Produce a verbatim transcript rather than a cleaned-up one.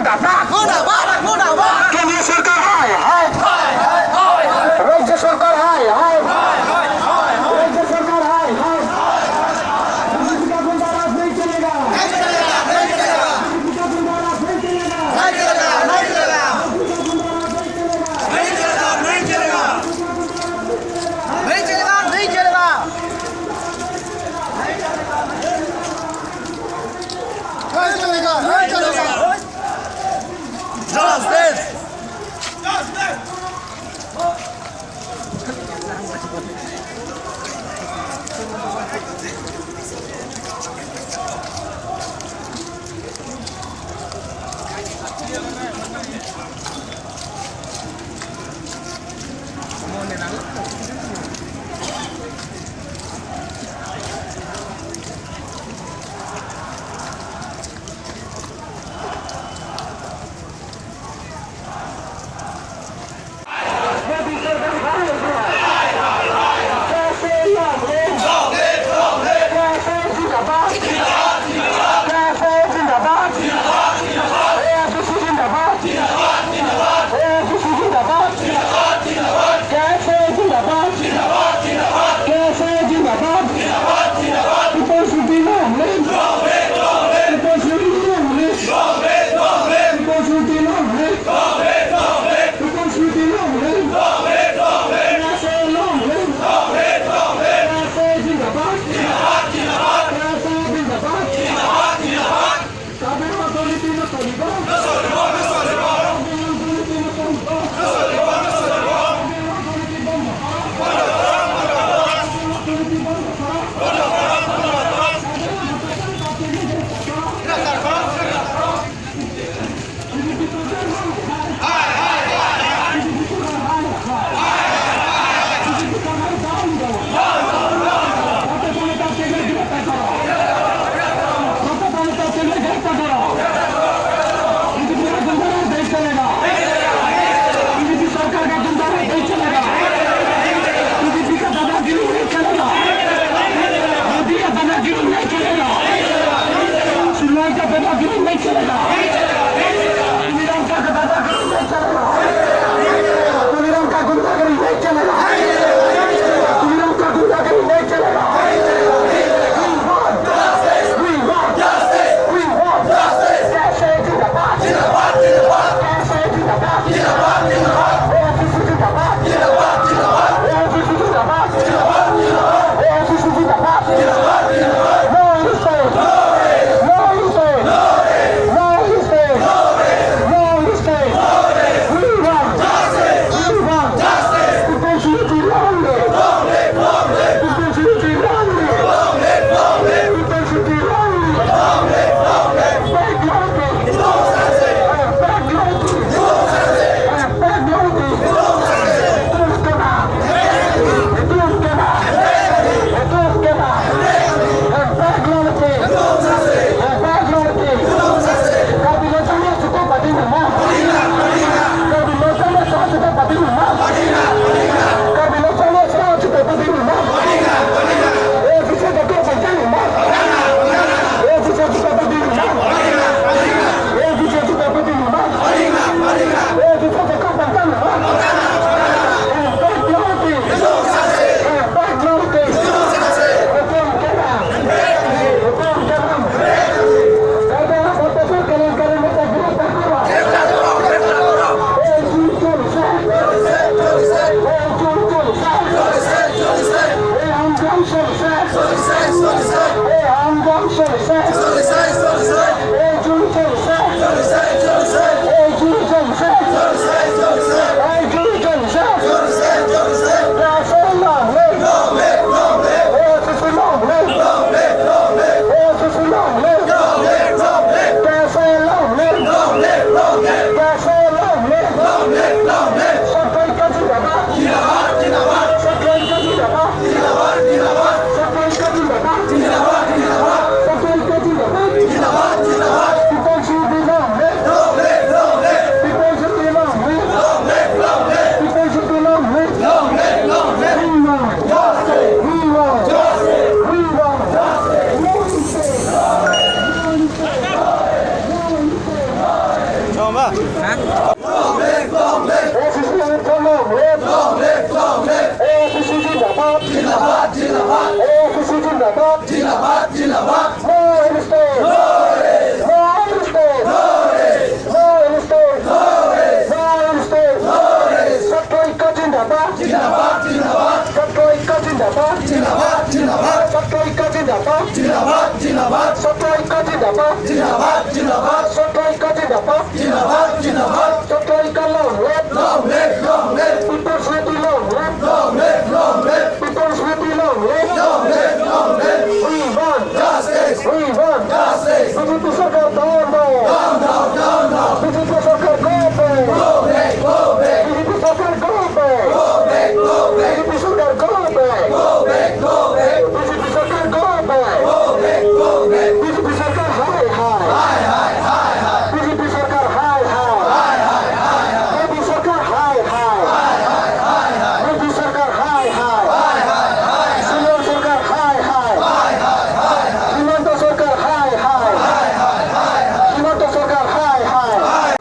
मुर्दाबाद, मुर्दाबाद। केंद्र सरकार हाय हाय। राज्य सरकार हाय हाय। राज्य सरकार हाय हाय। किसी का गुंडा राज नहीं चलेगा। किसी का गुंडा राज नहीं चलेगा। नहीं चलेगा, नहीं चलेगा। नहीं चलेगा, नहीं चलेगा। नहीं चलेगा, नहीं चलेगा। नहीं चलेगा, नहीं चलेगा। Justice! People's Party long live! People's Party long live! People's Party long live! People's Party long live! K S A long live! K S A zindabad! K S A zindabad! Karbi Anglong Authority na toliba! Karbi Anglong Authority na toliba! Karbi Anglong Authority bond kara! Karbi Anglong Authority bond kara! BJP का गुंडाराज नहीं चलेगा। बीजेपी सरकार का गुंडाराज नहीं चलेगा। बीजेपी का दादागिरी नहीं चलेगा। मोदी का दादागिरी नहीं चलेगा। शिवराज का दादागिरी नहीं चलेगा। तुलीराम का दादागिरी नहीं चलेगा। तुलीराम का गुंडागिरी नहीं चलेगा। तुलीराम का गुंडागिरी नहीं चलेगा। We want justice. We want justice. We want justice. K S A जिंदाबाद। जिंदाबाद, जिंदाबाद। K S A जिंदाबाद। जिंदाबाद, जिंदाबाद। A I C C जिंदाबाद। जिंदाबाद, जिंदाबाद। A I C C जिंदाबाद। जिंदाबाद, जिंदाबाद। A I C C जिंदाबाद। जिंदाबाद, जिंदाबाद। No respect. No respect. No respect. Long live, long live. A I C C long live. Long live, long live. A I C C zindabad. Zindabad, zindabad. A I C C zindabad. Zindabad, zindabad. No rest. No rest. No rest. No rest. No rest. No rest. No rest. Satro Ika zindabad. Zindabad, zindabad. Satro Ika zindabad. Zindabad, zindabad. Satro Ika zindabad. Zindabad, zindabad. Satro Ika zindabad. Zindabad, zindabad. Satro Ika zindabad. Zindabad, zindabad. Satro Ika long live. Long live, long live. People's Party long live. Long live, long live. People's Party long live. Long live, long live. We want justice. We want justice. B J P sorkar down, down. Down, down, down, down. B J P sorkar go back. Go back, go back. B J P sorkar go back. Go back, go back. B J P sorkar go back. Go back, go back. B J P sorkar go back. Go back, go back. B J P sorkar hai hai. Hai hai, hai hai. B J P sorkar hai hai. Hai hai, hai hai. Modi sorkar hai hai. Hai hai, hai hai. Modi sorkar hai hai. Hai hai, hai hai. Shillong sorkar hai hai. Hai hai, hai hai. Himanta sorkar hai hai. Hai hai, hai hai. Himanta sorkar hai hai. Hai.